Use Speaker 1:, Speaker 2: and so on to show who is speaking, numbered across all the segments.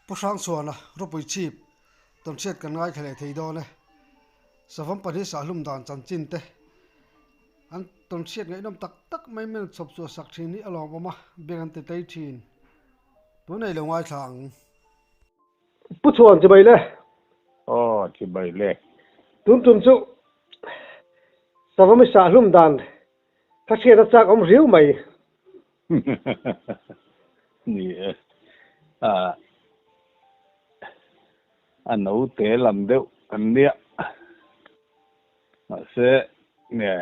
Speaker 1: Pu Hrangchhuana ropui chhip tawnhriat kan ngaithla leh thei dawn e. Savawm pahnih sahlum dan chanchin te an tawnhriat ngaihnawm tak tak mai men chhawp chhuah sak thin hi a lawmawm a, beng an ti tlei thin. Tunei lo ngaithla ang. Pu Chhuan chibai le.
Speaker 2: Aw chibai le.
Speaker 1: Tun tum chu Savawm i sahlum dan Ka hriat a chak awm riau mai.
Speaker 2: Ni e. A a naute lam deuh an nia. Mahse nge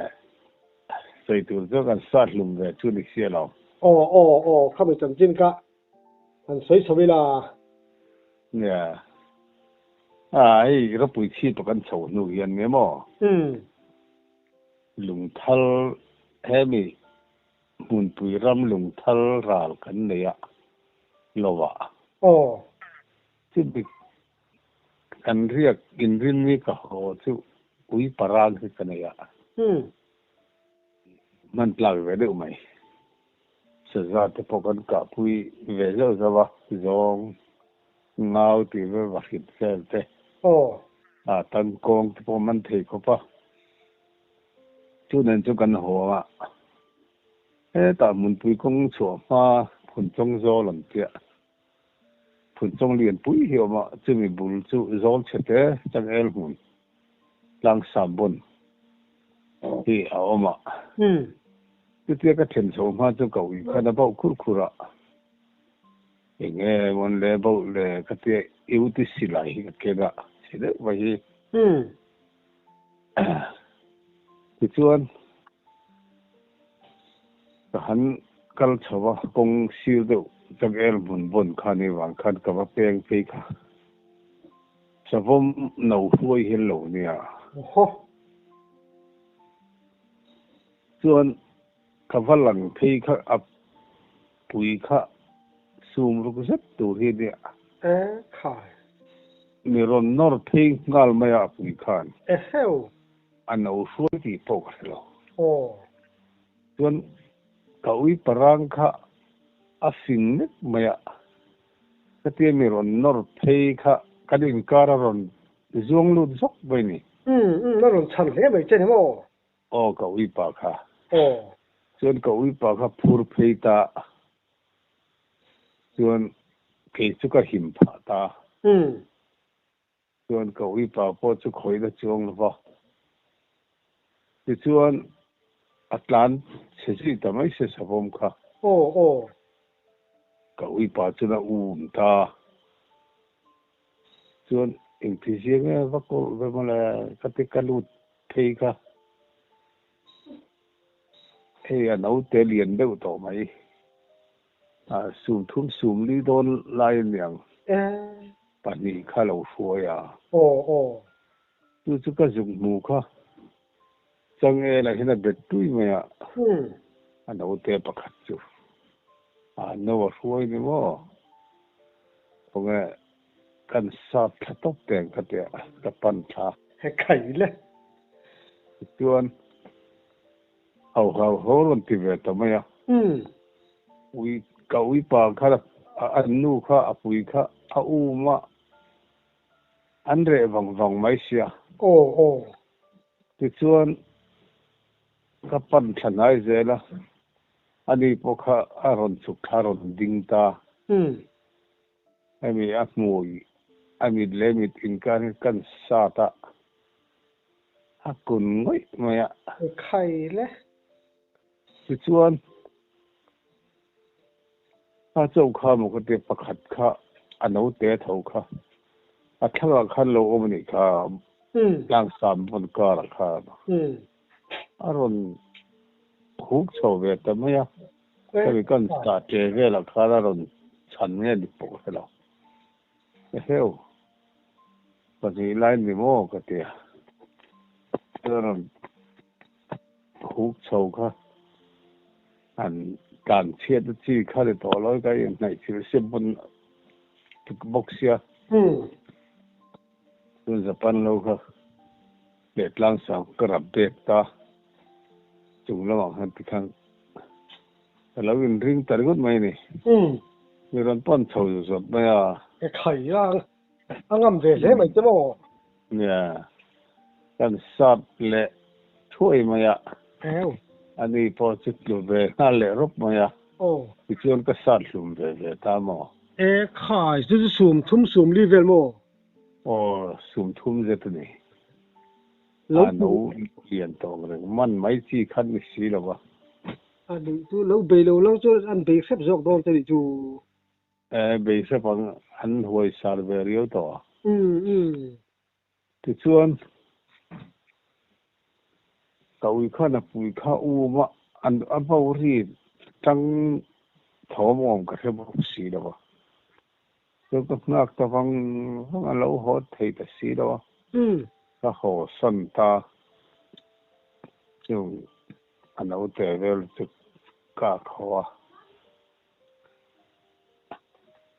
Speaker 2: sawi tur chu kan sat hlum ve chu ni sia lo.
Speaker 1: Aw aw aw khami chanchin kha han sawi chho ila.
Speaker 2: Nia. A hei ropui chhip a kan chho hnu hian nge maw?
Speaker 1: Umm.
Speaker 2: Lungthal hemi hmunpui ram lungthal ral kan nei a lo a.
Speaker 1: Aw.
Speaker 2: Chumi kan riak inrinni ka haw chu ui parang hi ka nei a.
Speaker 1: Umm.
Speaker 2: Hman tlak ve deuh mai. Saza te pawh kan kahpui ve zauh zauh a, zawng, ngau tih vel va hrit vel te.
Speaker 1: Aw.
Speaker 2: A tangkawng te pawh man thei khawp a. Chu nen chu kan haw a, hetah hmunpui kawng chhuah hma Phunchawng zawl an tia. Phunchawng lianpui hi a awm a, chumi bul chu zawl chhe te changel hmun tlangsam bawn hi a awm a. Chutia ka then chho hma chu ka ui khan a bauh khur khur a, eng nge mawn le bauh le ka tia i uti silai hi ka ken a, chhe deuh mai hi. Tichuan, ka han kal chho a, kawng sir deuh changel hmun vawn kha ni vang khan ka va peng phei kha. Savawm no hruai hi lo nia. Chuan ka va lang phei kha a pui kha sum ruk zet tur hi nia.
Speaker 1: E khai.
Speaker 2: Mi rawn nawr phei nghal mai a a pui khan.
Speaker 1: E heu.
Speaker 2: A no hruai tih pawh ka hre lo.
Speaker 1: Aw.
Speaker 2: Chuan ka ui parang kha a fing nek mai a. Khatia mi rawn nawr phei kha kan inkar a rawn zuang lut zawk mai ni.
Speaker 1: Umm umm a rawn chhan hle mai che ni maw?
Speaker 2: Aw ka uipa kha.
Speaker 1: Aw.
Speaker 2: Chuan ka uipa kha phur phei ta. Chuan kei chu ka him phah ta.
Speaker 1: Umm.
Speaker 2: Chuan ka uipa pawh chu khawihna chuang lo va. Tichuan a tlan chhe zui ta mai se savawm kha.
Speaker 1: Aw aw.
Speaker 2: Ka uipa chuan a um ta. Chuan engti zia nge va kawlh ve mawle ka ti ka lut phei kha. Hei a naute lian deuh tawh mai. A sum thum sum li dawn lai a niang. 2 kha lo hruai a.
Speaker 1: Aw aw.
Speaker 2: Chu chu ka zuk hmu kha. Changel ah hian a bet tui mai a. A naute pakhat chu a no a hruai ni maw? Khawnge kan sat thla tawp teng kha tia ka pan thla.
Speaker 1: He khai le.
Speaker 2: Tichuan hau hau ho rawn ti ve ta mai a. Ui ka uipa kha an nu kha a pui kha a um a an reh vang vang mai sia.
Speaker 1: Aw aw.
Speaker 2: Tichuan ka pan thla hnai zel a, ani pawh kha a rawn chhuk thla a rawn ding ta. Hemi a hmui a mit leh mit inkar hi kan sat a, a kun ngawih mai a.
Speaker 1: Khai le.
Speaker 2: Tichuan a chauh kha maw ka tia pakhat kha a naute tho kha a thlangah khan lo awm a nih kha tlangsam vawn karah khan a rawn huk chho ve ta mai a, hemi kan sah ṭe velah khan a rawn chhan nge ni pawh ka hre lo. Eheu, 2 lai ni maw ka tia a rawn Huk chho kha an tlan chhiat a chi kha ni tawh lo ka inhnaih thil siam pawn tik bawk sia. Chuan Japan lo kha leh tlang sang ka rap bek ta chung lamah khan tikhan ka lo inring ta ringawt mai a ni. Mi rawn pan chho zawt mai a.
Speaker 1: E khai a, a ngam ve hle mai che maw?
Speaker 2: Nia, kan sat leh thuai mai a.
Speaker 1: Heu.
Speaker 2: Ani pawh chu tlu ve nghal leh rawp mai a.
Speaker 1: Aw.
Speaker 2: Tichuan ka sat hlum ve ve ta maw?
Speaker 1: E khai, chu chu sum thum sum li vel maw?
Speaker 2: Aw, sum thum zet a ni.
Speaker 1: Lo
Speaker 2: A no lian tawk reng man mai chi khat ni si lo va.
Speaker 1: A nih chu lo bei lo lo chuan an bei hrep zawk dawn che nih chu.
Speaker 2: E, bei hrep ang, an huai sar ve riau tawh a.
Speaker 1: Umm umm.
Speaker 2: Tichuan, ka ui khan a pui kha um a, an a bo ri tang thawm awm ka hre bawk si lo va. Chu ka nghak ta vang vang a lo haw thei ta si lo a, ka haw san ta chu a naute vel chu ka khaw a.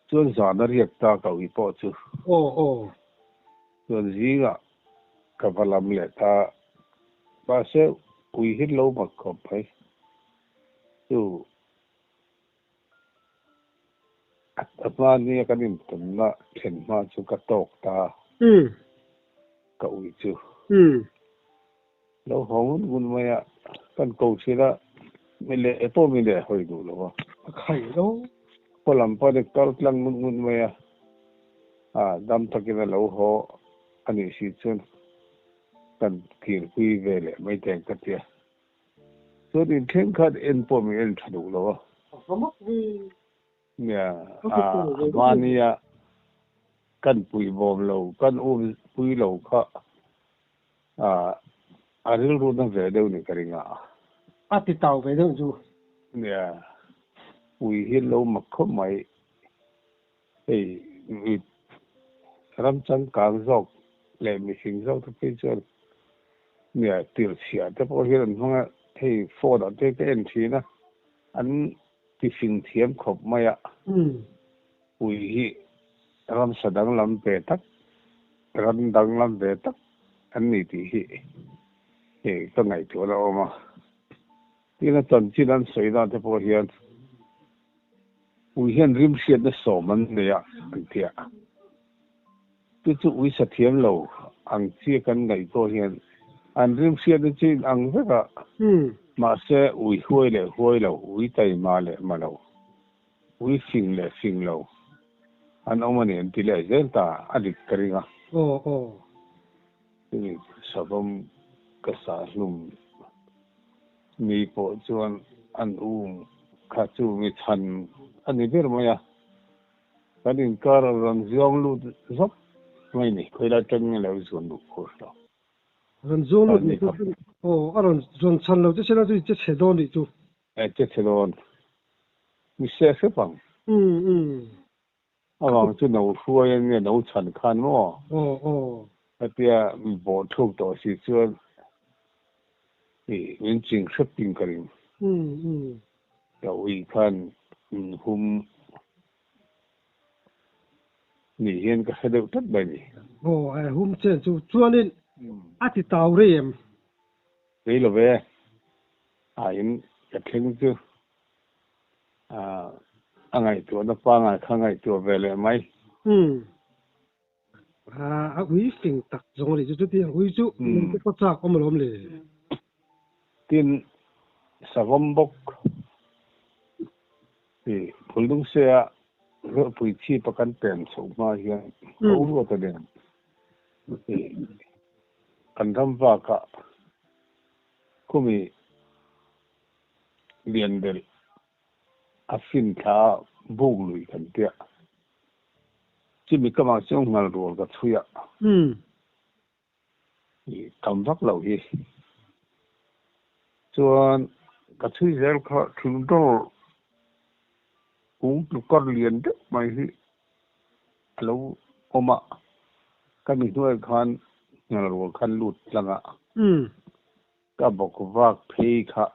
Speaker 2: Chuan zan a riak ta ka ui pawh chu.
Speaker 1: Aw aw.
Speaker 2: Chuan zingah ka va lam leh ta mahse ui hi lo mak khawp mai chu. A hma nia kan intawnna thlen hma chu ka tawk ta ka ui chu. Lo haw ngun ngun mai a, kan ko thin a, mi leh pawh mi leh hawi duh lo a.
Speaker 1: A khaih lo.
Speaker 2: Khaw lam pawn i kal tlang ngun ngun mai a, a dam takin a lo haw a nih si chuan kan kirpui ve leh mai teng ka tia. Chuan in thenkhat en pawh min en tha duh lo a.
Speaker 1: A va mak ve.
Speaker 2: Nia, a hmania kan puih bawm lo, kan um pui lo kha a rilru na ve deuh ni ka ring a.
Speaker 1: A ti tau ve deuh chu.
Speaker 2: Nia, ui hi lo mak khawp mai. Hei mi ram changkang zawk leh mihring zawk te phei chuan nia tirchhia te pawh hian an hmang a, hei phone ah te ka en thin a, an tifing thiam khawp mai a, ui hi ramsa danglam ve tak, ram danglam ve tak an ni tih hi hei ka ngaihtuahna a awm a, tin a chanchin an sawi dan te pawh hian. Ui hian rim hriatna sawm an nei a an ti a, chu chu ui sa thiam lo ang chi kan ngaih pawh hian an rim hriatna chu in ang vek a, mahse ui huai leh huai lo, ui taima leh ma lo, ui fing leh fing lo an awm a ni an ti leh zel ta a dik ka ring a.
Speaker 1: Aw aw.
Speaker 2: Chumi savawm ka sah hlum Mi pawh chuan an um kha chu mi chhan a ni ber mai a, kan inkar a rawn zuang lut zawk mai ni, khawilai atangin a lo zuan duh khur lo.
Speaker 1: Rawn zuang lut ni chu aw a rawn zuan chhan lo che sela chu i che chhe dawn nih chu.
Speaker 2: E che chhe dawn, mi se hrep ang.
Speaker 1: Umm umm.
Speaker 2: Avang chu no hruai a nia no chhan khan maw?
Speaker 1: Aw aw.
Speaker 2: Hetia bawh thluk tawh si chuan ih min ching hrep ting ka ring.
Speaker 1: Umm umm.
Speaker 2: Ka ui khan min hum ni hian ka hre deuh tlat mai ni.
Speaker 1: Aw a hum chen chu chuanin a ti tau rei em?
Speaker 2: Rei lo ve. A in ka thleng chu A ngaihtuahna pangai kha ngaihtuah ve leh mai.
Speaker 1: Umm. A ui fing tak zawng a nih chu chutiang ui chu min te pawh chak awm alawm le.
Speaker 2: Tin, savawm bawk hi Phulnungsea Ruahpui chhipa kan pem chhoh hma hian ka u ruat a nen kan ram vakah khumi Lian belh a fin thla a buk lui kan tia. Chumi kamah chuan nghal rual ka chhui a. I tam vak loh hi. Chuan ka chhui zel kha thing dawr kung tlukar lian deuh mai hi a lo awm a. Ka mi hnuai khan nghal rual khan lut tlang a. Ka bawk vak phei kha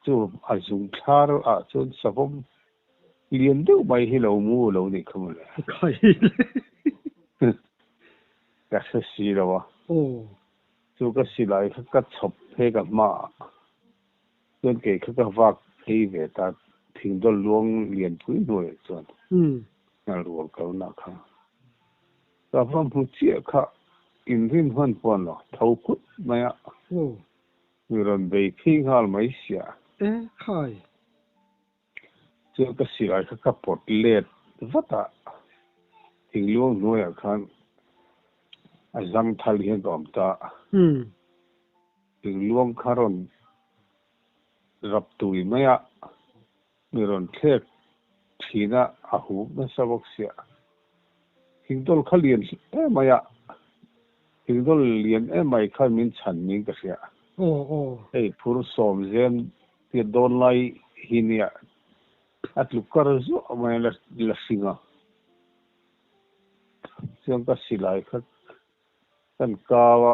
Speaker 2: chu a zung thlar ah chuan savawm lian deuh mai hi lo mu lo nih kha mawle. Ka hre si lo a. Chu ka silai kha ka chhawp phei ka hma ah chuan kei kha ka vak phei ve ta Thingdawl luang lianpui hnuaiah chuan nghal rual kalna kha ka va hmu chiah kha inrin hman pawh an lo tho phut mai a, mi rawn bei phei nghal mai sia.
Speaker 1: E khai.
Speaker 2: Chuan ka silai kha ka pawt let vat a, thingluang hnuaiah khan a zang thal hian ka awm ta a. Thingluang kha rawn rap tui mai a, mi rawn thlek thin a, a hup nasa bawk sia. Thingdawl kha lian em mai a, thingdawl lian em mai khan min chhan niin ka hria. Hei phur sawm zem tia dawn lai hi nia, a tlu kar zuah mai a la hring a. Chuan ka silai kha Kan kau a,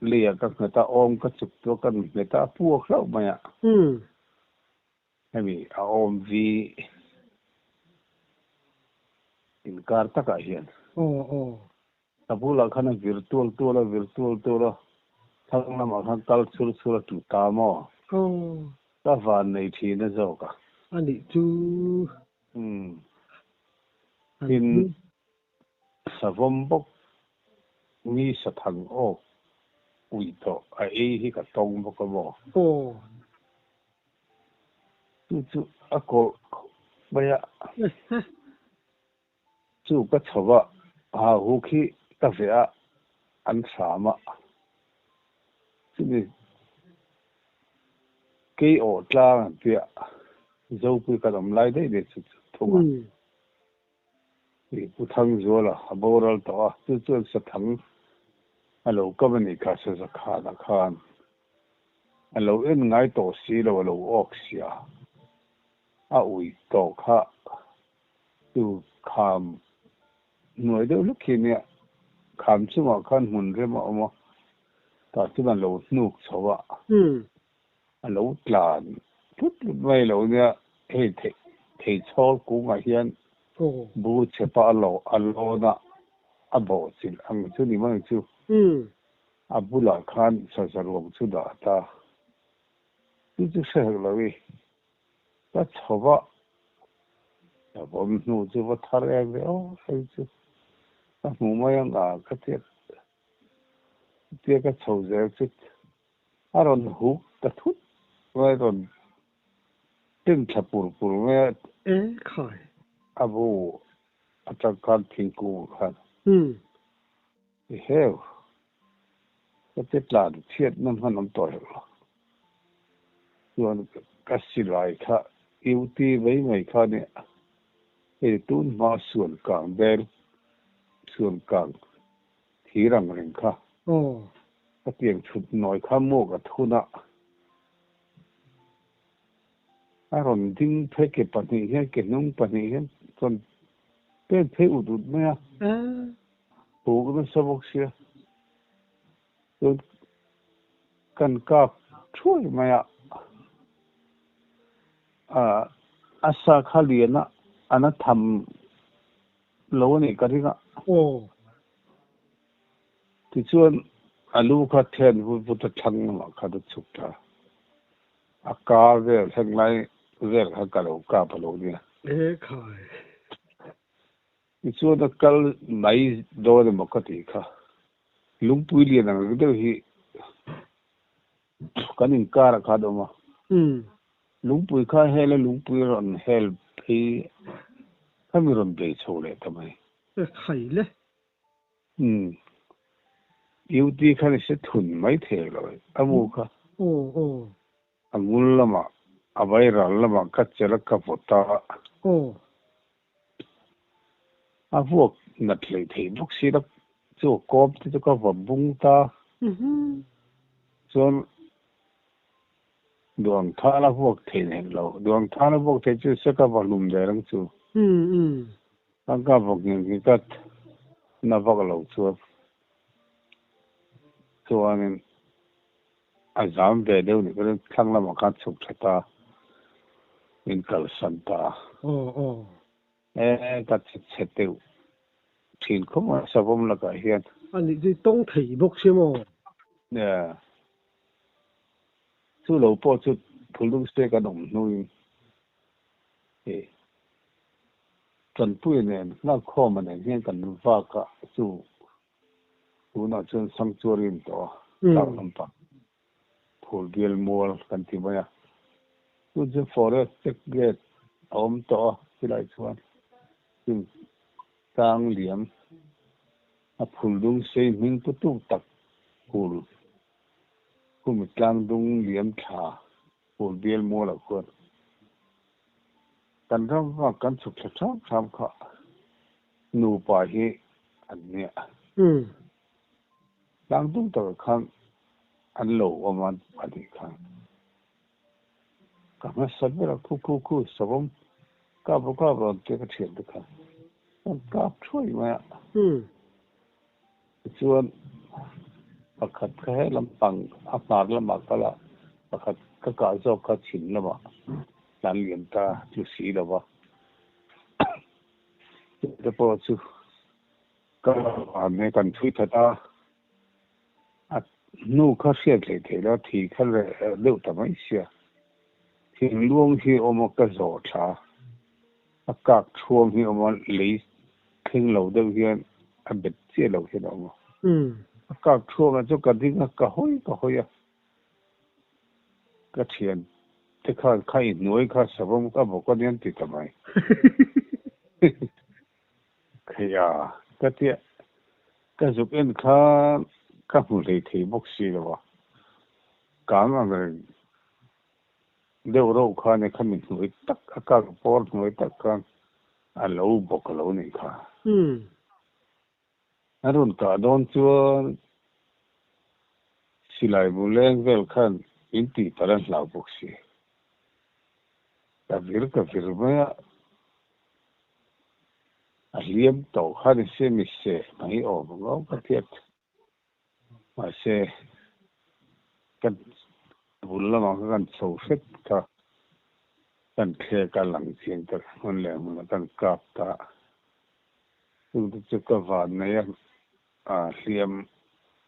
Speaker 2: leiah ka nghet a, awm ka chuk chu kan nghet a, a puak hlauh mai a. Hemi a awm vi inkar takah hian. Ka bulah khan a vir tual tual a, vir tual tual a, thlang lamah khan kal chhur chhur a tu ta maw? Ka van nei thin a zawk a.
Speaker 1: A nih chu.
Speaker 2: Tin, Savawm bawk mi sathang awk uih tawh a ei hi ka tawng bawk a maw?
Speaker 1: Aw.
Speaker 2: Chu chu a kawlh khawp mai a. Chu ka chho a, ha hu khi ka veh a, an hram a. Chumi kei awh tlang an tia, Zopui kan awm lai daih daih chu thung a. Ih Pu Thangzuala a boral tawh a, chu chuan Sathang a lo kam a nih kha Saza khanah khan a lo en ngai tawh si lo, a lo awk sia, a ui tawh kha chu kham hnuai deuh hlek khi nia, kham chungah khan hmun rem a awm a, tah chuan a lo hnuk chho a, a lo tlan tlut tlut mai lo nia, hei thei thei chhawl kungah hian bu chhepa a lo a lawn a, a bawh chilh ang chu ni mai chu. A bulah khan saza ruang chu dah ta. Chu chu hre hek lo i, ka chho va, ka vawm hnu chu va thar em ve aw hei chu ka hmu mai ang a ka tia tia ka chho zel chu A rawn huk ta thut mai, rawn tin thla pur pur mai a.
Speaker 1: E khai.
Speaker 2: A bu atang khan thingkung ah khan. I heu. Ka ti tlan chhiat na hman awm tawh heuh lo. Chuan ka silai kha UT mai mai kha nia. Hei tun hma suan kang bel suan kang Thir ang reng kha.
Speaker 1: Aw.
Speaker 2: Ka tiang chhut nawi kha maw ka thun a. A rawn ding phei ke pahnih hian ke hnung pahnih hian chuan pen phei ut ut mai a. Huk nasa bawk sia. Chuan kan kap thuai mai a. A sa kha lian a, an a tham lo a nih ka ring a.
Speaker 1: Aw.
Speaker 2: Tichuan a lu kha then vut vut a thlang lamah khan a chhuk ta. A ka vel heng lai vel kha ka lo kap a lo nia.
Speaker 1: E khai.
Speaker 2: Tichuan a kal mai dawn emaw ka tih kha. Lungpui lian ang reng deuh hi kan inkar ah khan a awm a. Lungpui kha hel a lungpui rawn hel phei kha mi rawn bei chho leh ta mai.
Speaker 1: E khai le.
Speaker 2: Umm. UT khan i se thun mai thei lo e. A mu kha.
Speaker 1: Aw aw.
Speaker 2: A ngul lamah a vairal lamah ka chelh a ka vaw ta.
Speaker 1: Aw.
Speaker 2: A vuak nat hleih theih bawk si la chu a kawm te chu ka va bung ta. Chuan duang thal a vuak theih hek lo. Duang thal a vuak theih chu se ka va hlum der ang chu. Ka ka va nghil nghil ka na vak lo chuan chuanin A zam ve deuh nih pawhin thlang lamah khan chhuk tha ta, min kalsan ta a.
Speaker 1: Aw aw.
Speaker 2: E ka che chhe deuh thin khawp mai savawm lakah hian.
Speaker 1: A nih chu i tawng thei bawk sia maw?
Speaker 2: Nia. Chu lo pawh chu Phulung se kan awm hnuin. Hei Tanpuia nen Nghakkhawma nen hian kan vak a chu tunah chuan sanctuary in tawh a tlak lampang phul bial mual kan ti mai a chu chu forest check gate a awm tawh a chulai chuan chung tlang liam a phul dung sei hming pu tuk tak phul khumi tlang dung liam thla phul bial mual ah khuan Kan ram vak kan chhuk thla ṭham ṭham kha nupa hi an nia. Tlang dum takah khan an lo awm a a nih kha. Ka hmasa ber a khu khu khu savawm kap rawh kap rawh an tia ka ṭhian te kha an kap ṭhuai mai a. Tichuan pakhat kha he lampang a hmar lamah kal a, pakhat ka kah zawk kha chhim lamah tlan lian ta chu si lo va. Chute pawh chu ka vang he kan chhui that a, a hnu kha hriat hlei theih lo, thi kha reh deuh ta mai sia. Thingluang hi awm a ka zawh thla a. A kak thuam hi awm a, lei thleng lo deuh hian a bet chiah lo hian a awm a. A kak thuam ah chuan ka ding a, ka hawi ka hawi a. Ka thian te khan kha i hnuai kha savawm ka bawk a nia an ti ta mai. Kheia ka tia ka zuk en khan ka hmu hlei thei bawk si lo a, kang ang reng. Deuh reuh khan e khami hnuai tak a kak pawr hnuai tak khan a lo bawk a lo nih kha. A rawn kah dawn chuan silai bu leng vel khan in tih palh an hlau bawk si. Ka vir ka vir mai a, a hliam tawh khan i se mi seh mai awm ang aw ka tiat. Mahse, ka bul lamah kha kan chho hret kha kan thlek a lang chiang ta hmun leh hmunah kan kap ta. Chungte chu ka van nei a, hliam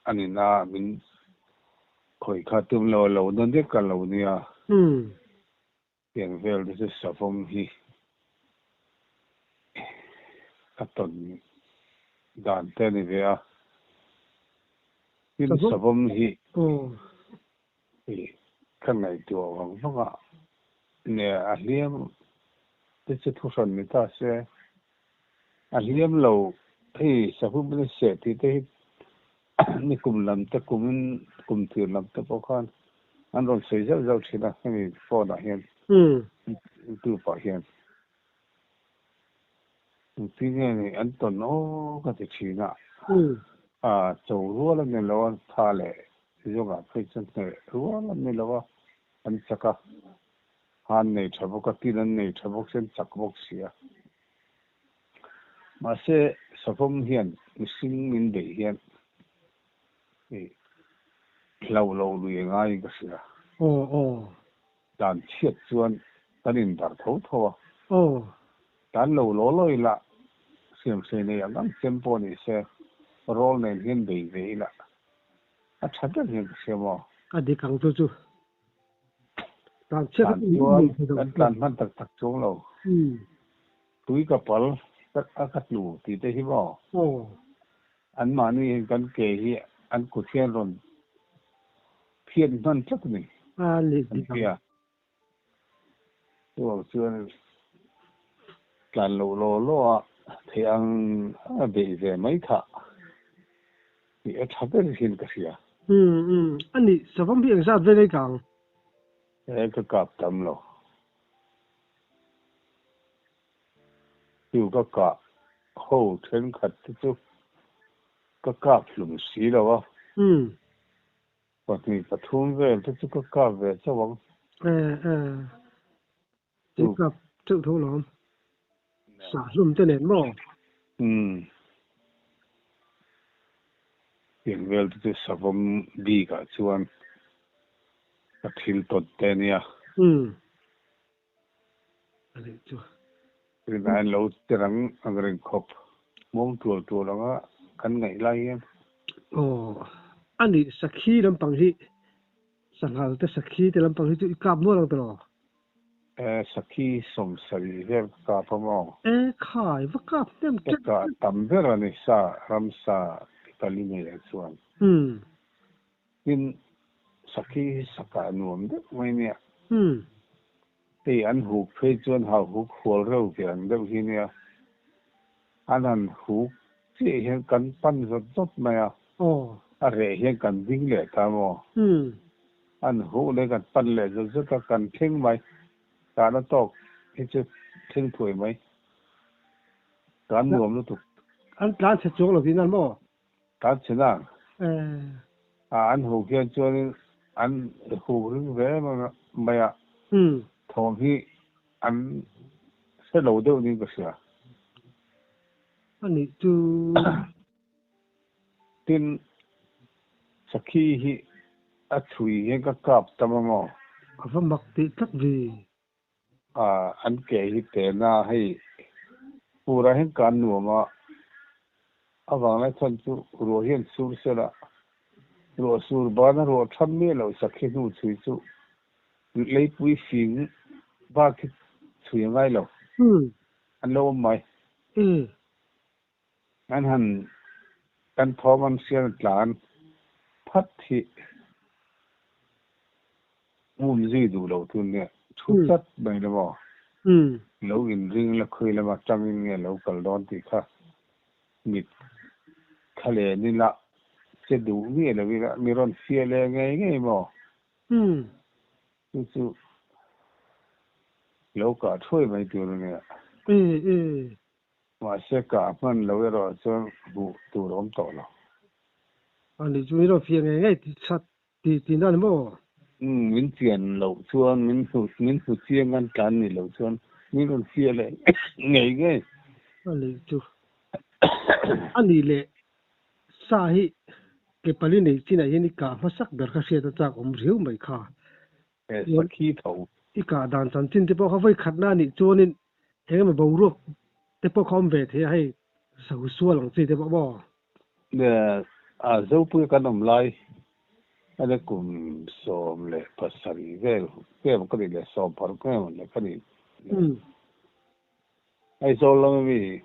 Speaker 2: a ni na min khawih kha tum lo a lo na dek a lo nia. Tiang vel te chu savawm hi a tawn dan te a ni ve a. Tin savawm hi ka ngaihtuah vang vang a, nge a hliam te chu thuhran ni ta se, a hliam lo hei savawm a seh tih te hi Ni kum lam te kumin kum tir lam te pawh khan an rawn sawi zauh zauh thin a hemi phone ah hian youtube ah hian engtin nge ni an tawn aw ka ti thin a a cho rual a ni lo a tha leh zawngah phei chuan hneh rual a ni lo a an chak a han nei tha bawk a tin an nei tha bawk si an chak bawk si a. Mahse, savawm hian mihring min beih hian hlauh lo lui a ngaiin ka hria.
Speaker 1: Aw aw.
Speaker 2: Dan chhiat chuan kan indarh tho tho a.
Speaker 1: Aw.
Speaker 2: Dan lo law law ila, siamsei nei ang ang chem pawh ni se, rawl nen hian bei ve ila a tha ber hian ka hria maw?
Speaker 1: A dik ang chu chu.
Speaker 2: Dan chuan kan tlan hman tak tak chuang lo. Tui ka pal a ka tlu tih te hi maw? Anmahni hian kan ke hi an kut hian rawn phiat hman tlat a ni an ti a. Chuvang chuan tlan loh law law a theih ang a beih ve mai kha tih a tha ber hian ka hria.
Speaker 1: A nih, savawm hi engzat vel ei kang?
Speaker 2: He ka kap tam lo. Chu ka kah ho thenkhat te chu ka kap hlum si lo a. Pahnih pathum vel te chu ka kap ve chauh ang.
Speaker 1: E e. Chu kap chauh tho lawm. Sah hlum te nen maw?
Speaker 2: Umm. Tiang vel te chu savawm bik ah chuan ka thil tawt te ania.
Speaker 1: Umm. A leh chu.
Speaker 2: Rinaiin lo tirang ang reng khawp muang tual tual anga kan ngaih lai hian.
Speaker 1: Aw, a nih sakhi lampang hi, sanghal te sakhi te lampang hi chu i kap nual ang tiraw?
Speaker 2: E sakhi 70 vel ka kap a maw?
Speaker 1: E khai, va kap hnem
Speaker 2: Ka kah tam ber a ni sa ramsa pali nei ah chuan.
Speaker 1: Umm.
Speaker 2: Tin, sakhi hi sakah nuam deuh mai nia.
Speaker 1: Umm.
Speaker 2: Hei an huk phei chuan hau huk hual reuh ve ang deuh hi nia. An han huk chiah hian kan pan zawt zawt mai a.
Speaker 1: Aw.
Speaker 2: A reh hian kan ding leh ta maw?
Speaker 1: Umm.
Speaker 2: An huh leh kan pan leh zawt zawt a, kan thleng mai. Tahna tawk hi chu thleng thuai mai. Kan nuam lutuk.
Speaker 1: An tlan chhe chuang lo tihna maw?
Speaker 2: Tlan chhe na.
Speaker 1: Eh.
Speaker 2: A an huk hian chuanin an huk ring ve em mai a.
Speaker 1: Umm.
Speaker 2: Thawm hi an hre lo deuh niin ka hria.
Speaker 1: A nih chu.
Speaker 2: Tin, sakhi hi a chhui hian ka kap tam a maw?
Speaker 1: A va mak tih tlat ve.
Speaker 2: A, an ke hi tena hei purah hian kan nuam a, a vanglai chhan chu ruah hian sur sela, ruah sur bana ruah tham miah loh sakhi hnu chhui chu leipui fing bak hi chhui a ngai lo. An lo awm mai. An han kan thawm an hriat tlan phat hi um zui duh lo tu nia thu tlat mai lo maw? Lo inring la khawi lama tangin nge lo kal dawn tih kha mit kha len ila che duh miah lo ila mi rawn fiah leh ngei ngei maw? Chu chu lo kah thuai mai tur a nia. Mahse kah hman lo erawh chuan hmuh tur a awm tawh lo.
Speaker 1: A nih chu min rawn fiah ngei ngei ti chat ti ti na ni maw?
Speaker 2: Umm min chian loh chuan min hmu min hmu chiang an tlan nih loh chuan min rawn fiah leh ngei ngei.
Speaker 1: A nih chu. A nih leh sa hi ke pali nei chinah hian i kah hmasak ber kha hriat a chak awm riau mai kha.
Speaker 2: He sakhi tho.
Speaker 1: I kah dan chanchin te pawh kha vawi khatna a nih chuanin eng emaw boruak te pawh kha awm ve thei a, hei sahu sual ang chi te pawh maw?
Speaker 2: A Zopuia kan awm lai a kum 17 vel vel ka nih leh 16 vel leh ka nih leh Aizawl lama mi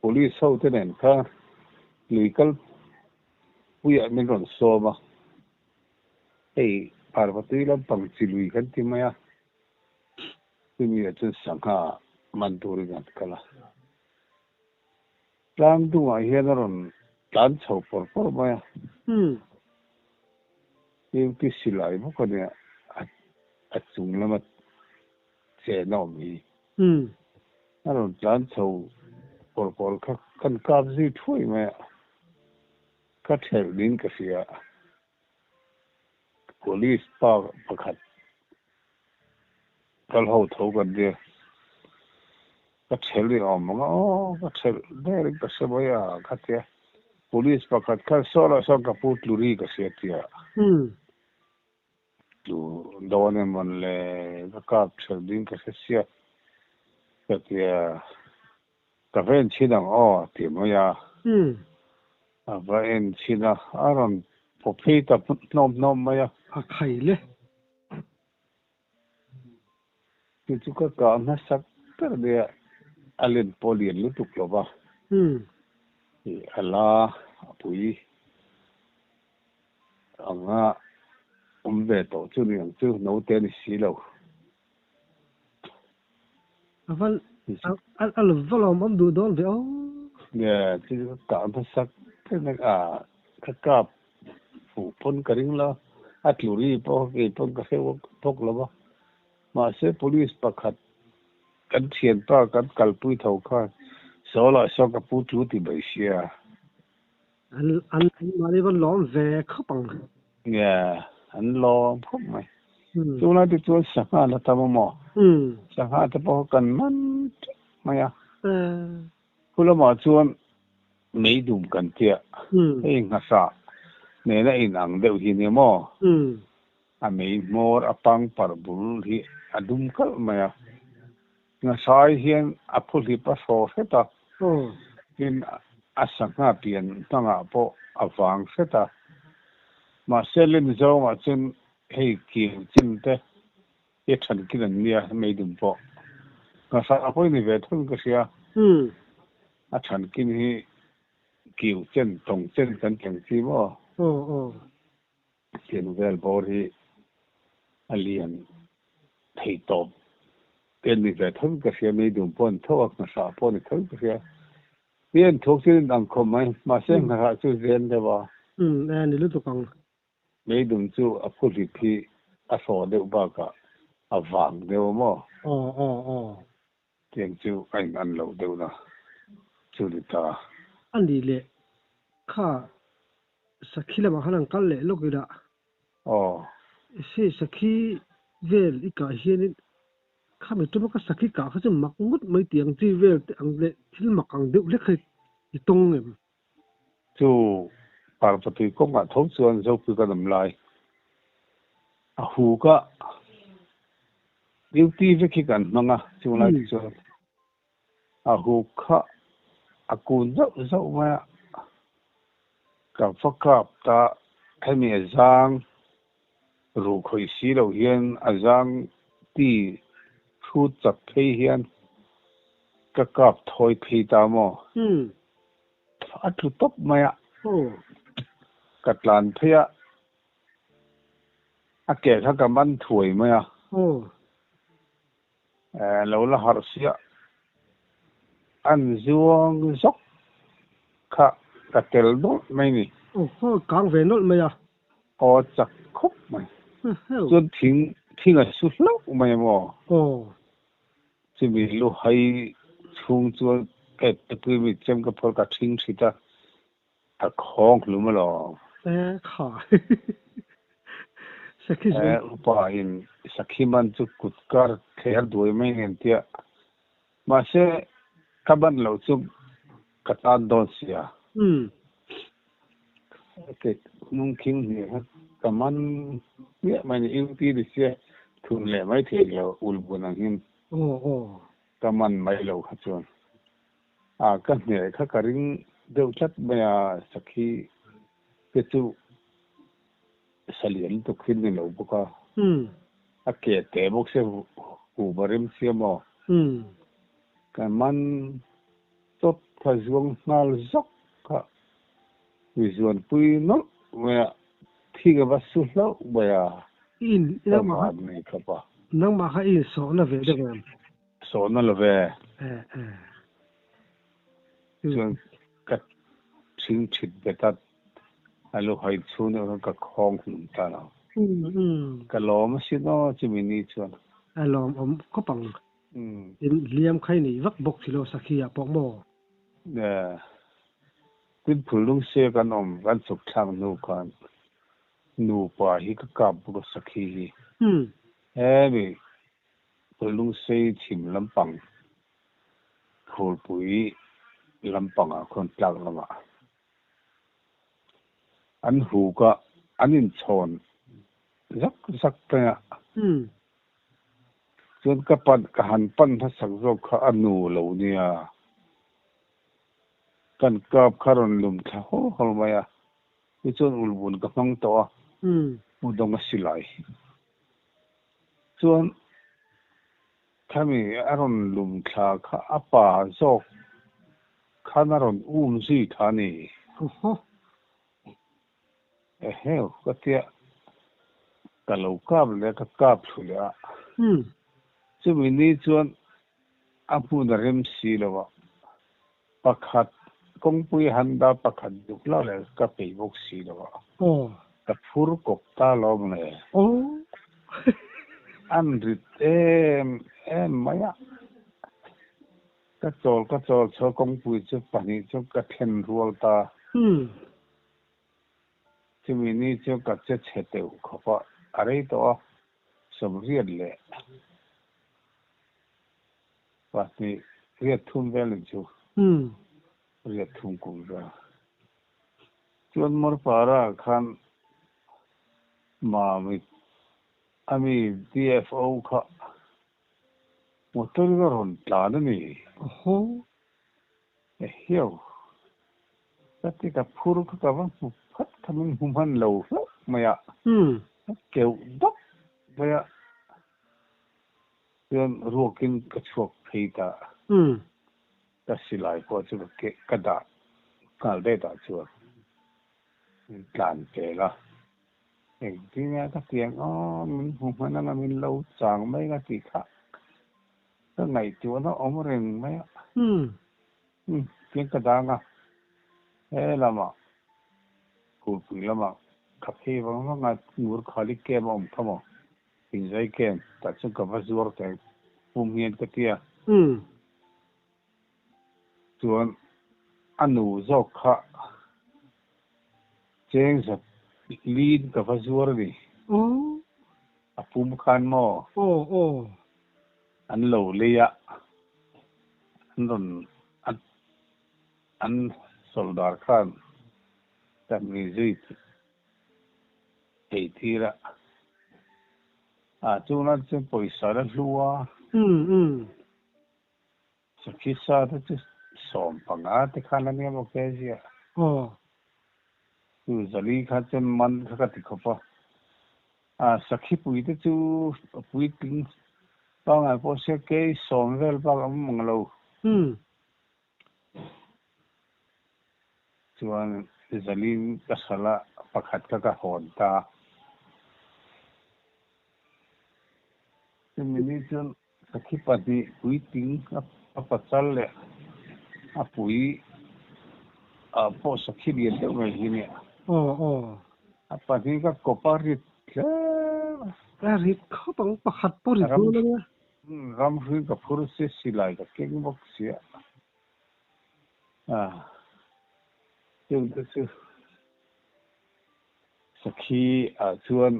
Speaker 2: Police ho te nen kha lui kal puiah min rawn sawm a, hei Parvatui lampang chi lui kan ti mai a, chumi ah chuan sangha man turin an kal a. Tlang dungah hian a rawn tlan chho pawr pawr mai a, duty silai bawk a nia, a chung lama chen a awm hi. A rawn tlan chho pawr pawr kha kan kap zui thuai mai a, ka thelh niin ka hria. Police pa pakhat kal ho tho kan nia, ka thelh i awm ang a, aw ka thelh der in ka hre mai a ka tia. Police pakhat khan saw lah sawn ka pu tluri ka hria tia. Tlu dawn em mawn le ka kap thelh ding ka hre sia ka tia ka va en chhin ang aw a ti mai a. A va en chhin a, a rawn paw phei ta hnawm hnawm mai a.
Speaker 1: A khai le.
Speaker 2: Chu chu ka kah hmasak ber nia a len pawh lian lutuk lo va. A la a pui. Anga awm ve tawh chu ni ang chu naute a ni si lo.
Speaker 1: A va a lo va lawm awm duh dawn ve aw.
Speaker 2: Nia chu chu ka kah hmasak ber a ka kap fuh pawn ka ring la a tlu ri pawh kei pawn ka hreuh bawk lo va mahse police pakhat kan thianpa kan kalpui tho khan saw lah saw ka pu tlu ti mai sia.
Speaker 1: An an mahni van lawm ve khawp ang.
Speaker 2: Nia, an lawm khawp mai. Chulai te chuan sangha la tam a maw? Sangha te pawh kha kan man teuh mai a. Khu lamah chuan meidum kan tia. Hei nghasa nena inang deuh hi nia maw? A mei hmawr a pangpar bul hi a dum kalh mai a. Nghasai hian a phuhlip a hraw hret a, tin a sangha pian hmangah pawh a vang hret a. Mahse len zawngah chuan hei kir chin te, Hi a than kin an nia meidum pawh. Nghasa pawh i ni ve thung ka hria. A than kin hi kiu chen tawng chen kan thleng chi maw?
Speaker 1: Aw aw.
Speaker 2: Tiang vel bawr hi a lian thei tawp te an ni ve thung ka hria meidum pawh an tho a, nghasa pawh a ni thung ka hria. Mi an thawk chu an ang khawp mai, mahse nghasa chu zen deuh a.
Speaker 1: Umm e ni lutuk ang.
Speaker 2: Meidum chu a phuhlip hi a hraw deuh bakah a vang deuh a maw?
Speaker 1: Aw aw aw.
Speaker 2: Tiang chu a in an loh deuhna chu ni ta.
Speaker 1: A nih leh kha sakhi lamah khan an kal leh lawk ila.
Speaker 2: Aw.
Speaker 1: Hei sakhi vel i kah hianin kha mi tuma ka sakhi kah kha chu mak ngawt mai tih ang chi vel te ang leh thil mak ang deuh hlek kha i tawng em?
Speaker 2: Chu Parvatui kawngah tho chuan Zopui kan awm lai a huk a, duty vek hi kan hmang a, chung lai te chuan a huk kha a kun zauh zauh mai a, ka va kap ta hemi a zang ruh khawih si lo hian a zang ti hrut chak phei hian ka kap thawi phei ta maw? A tlu tawp mai a. Ka tlan phei a, a ke kha ka man thuai mai a. Lo la harh siah an zuang zawk kha ka tel nawlh mai ni.
Speaker 1: Aw kang ve nawlh mai a.
Speaker 2: Aw chak khawp mai. Chuan thing thing a su hlauh mai a maw?
Speaker 1: Aw.
Speaker 2: Chumi lu hai chhung chuan ka eptepui mi chem ka phawrh ka thing thit a, a khawng hlum alawm.
Speaker 1: E kha. Sakhi
Speaker 2: zuan. E upa in sakhi man chu kut kar thler duai mai nen tia. Mahse ka ban loh chu ka tan dawn sia.
Speaker 1: Umm.
Speaker 2: Ke hnung khing hnih kha ka man hmiah mai ni UP ni sia thun leh mai thei lo ulbun ang hin.
Speaker 1: Aw aw.
Speaker 2: Ka man mai lo kha chuan. A ka hneh kha ka ring deuh tlat mai a sakhi te chu salian lutuk hi ni lo bawk a. A ke te bawk sia huba rem sia maw. Ka man chawt kha zuang nghal zawk kha mi zuanpui nawlh mai a thing a va su hlauh mai a.
Speaker 1: I in nangmah kha nangmah kha i insawhna ve deuh em?
Speaker 2: Sawhna lo ve.
Speaker 1: Eh eh.
Speaker 2: Chuan ka thing thit bet a, a lu hai chhung deuh khan ka khawng hlum ta lo. Ka lawm asin aw chumi ni chuan.
Speaker 1: A lawmawm khawp ang. In hliam khai nei vak bawk si lo sakhi ah pawh maw?
Speaker 2: Eh. Tin phul lung se kan awm kan chhuk thlak hnu khan nupa hi ka kap bawk a sakhi hi. Hemi Lungsei chhim lampang Phulpui lampangah khawn tlak lamah an huk a, an inchhawn zak zak mai a. Chuan ka pan ka han pan hmasak zawk kha a nu lo nia. Kan kap kha rawn lum thla hawl hawl mai a, tichuan ulbun ka hmang tawh a, hmudawng a silai. Chuan khami a rawn lum thla kha a pa zawk khan a rawn um zui tha ni.
Speaker 1: Awhaw.
Speaker 2: Eheu ka tia ka lo kap leh a ka kap thlu leh a. Chumi ni chuan a hmun a rem si lo a, Pakhat kawngpui han dah pakhat duk lo leh ka peih bawk si lo a.
Speaker 1: Aw.
Speaker 2: Ka phur kawp ta lawm le.
Speaker 1: Aw.
Speaker 2: An rit em em mai a. Ka chawl ka chawl chho kawngpui chu pahnih chu ka thlen rual ta.
Speaker 1: Umm.
Speaker 2: Chumi ni chu ka che chhe teuh khawp a, a rei tawh a, sawmriat leh. Pahnih riat thum vel in chu. Riat thum kum vel. Chuan Morpara khan Mamit ami DFO kha motor in a rawn tlan a ni.
Speaker 1: Awhaw.
Speaker 2: Ehiau. Ka ti ka phur kha ka va hmu phat kha min hmu hman lo hlauh mai a. Ka keuh dawk mai a. Chuan ruakin ka chhuak phei ta. Ka silai pawh chu ka keh ka dah nghal daih tah chuan min tlan pel a. Engtin nge ka ti ang aw, min hmu hman anga min lo chang mai nga tih kha ka ngaihtuahna awm reng mai a. Umm tiang ka dang a, he lamah Kulpui lamah ka phei vang vang a, ngur khali kem a awm kha maw? Inzai kem tah chuan ka va zuar ta pum hian ka ti a. Chuan a nu zawk kha cheng zat lin ka va zuar a ni. A pum khan maw? An lo lei a, an rawn an sawldar khan ka hmui zui thei tir a. Ah chunglam chuan pawisa la hlu a. Sakhi sa te chu 15 te khan a nia maw kg ah. Chu zali kha chuan man kha ka ti khawp a. Ah sakhi pui te chu a puitling pangngai pawh sia kei 10 vel bak a awm ang lo. Chuan Zalin ka hralh a, pakhat kha ka hawn ta. Chumi ni chuan sakhi pahnih puitling a pachal leh a pui ah pawh sakhi lian deuh mai hi nia. A pahnih ka kawp a rit hle a.
Speaker 1: A rit khawp ang, pakhat pawh rit dawn a nia.
Speaker 2: Ram hrui ka phur si, silai ka keng bawk si a. Chung te chu sakhi ah chuan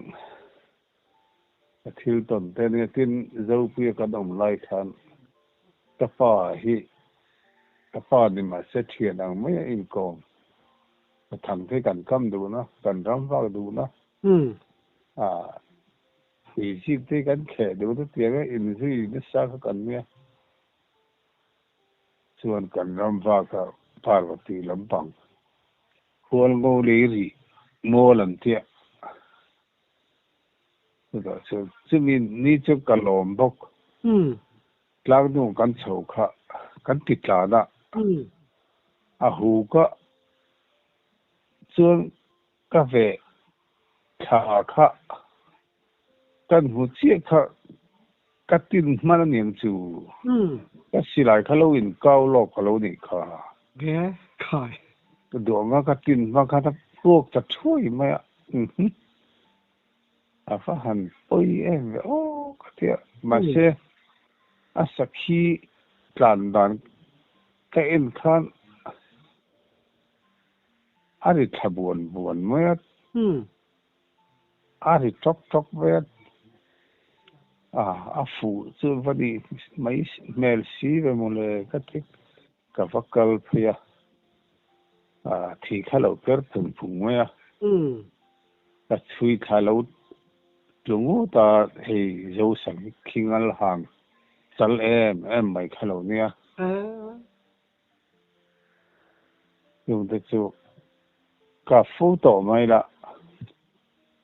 Speaker 2: ka thil tawn te ania. Tin, Zopuia kan awm lai khan ka pa hi ka pa ni mahse thian ang mai a inkawm. Ka thang te kan kam dun a, kan ram vak dun a. Tui te kan thleh duh na tiang a inzui nasa kha kan nia. Chuan kan ram vaka Parvati lampang hual ngo lei rih mual an tia. Chutah chuan chumi ni chu ka lawm bawk. Tlangnu kan chho kha kan ti tlan a, a hu ka chuan Ka ve thla kha kan hmu chiah kha ka tin hman a niang chu. Ka silai kha lo in kau lawk ka lo nih kha.
Speaker 1: Ge khai.
Speaker 2: Ka duh anga ka tin hma khan a puak ta thuai mai a. A va han pawi em ve aw ka ti a. Mahse a sakhi tlan dan ka en khan A ri thla buan buan mai a, a ri tawk tawk mai a, a fuh chu va nih mai hmel si ve mawle ka ti, ka va kal phei a, thi kha lo per phung phung mai a, ka chhui thla lo tlu ngut a, hei Zosang hi khingal hang chal em em mai kha lo nia. Chungte chu ka fo tawh mai la,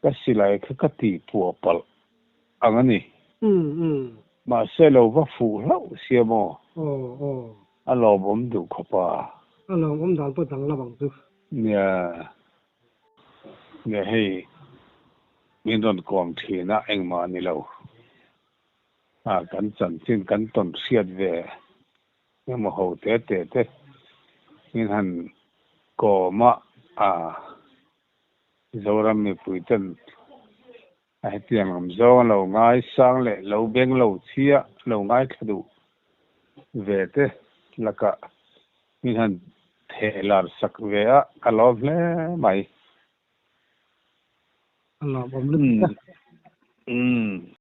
Speaker 2: ka silai kha ka tih puah palh ang a ni. Mahse lo va fuh hlauh sia maw? A lawmawm duh khawp a.
Speaker 1: A lawmawm dan pawh danglam ang chu.
Speaker 2: Nia, nia hei min rawn kawm thin a, engmah a ni lo. Kan chanchin kan tawn hriat ve. Engemaw ho te te te min han kawm a, a Zoram mipui ten a hetiang lam zawng a lo ngaisang leh lo beng lo chhia lo ngaithla duh ve te lakah min han theh lar sak ve a, ka lawm hle mai.
Speaker 1: A lawmawm lutuk a.
Speaker 2: Umm.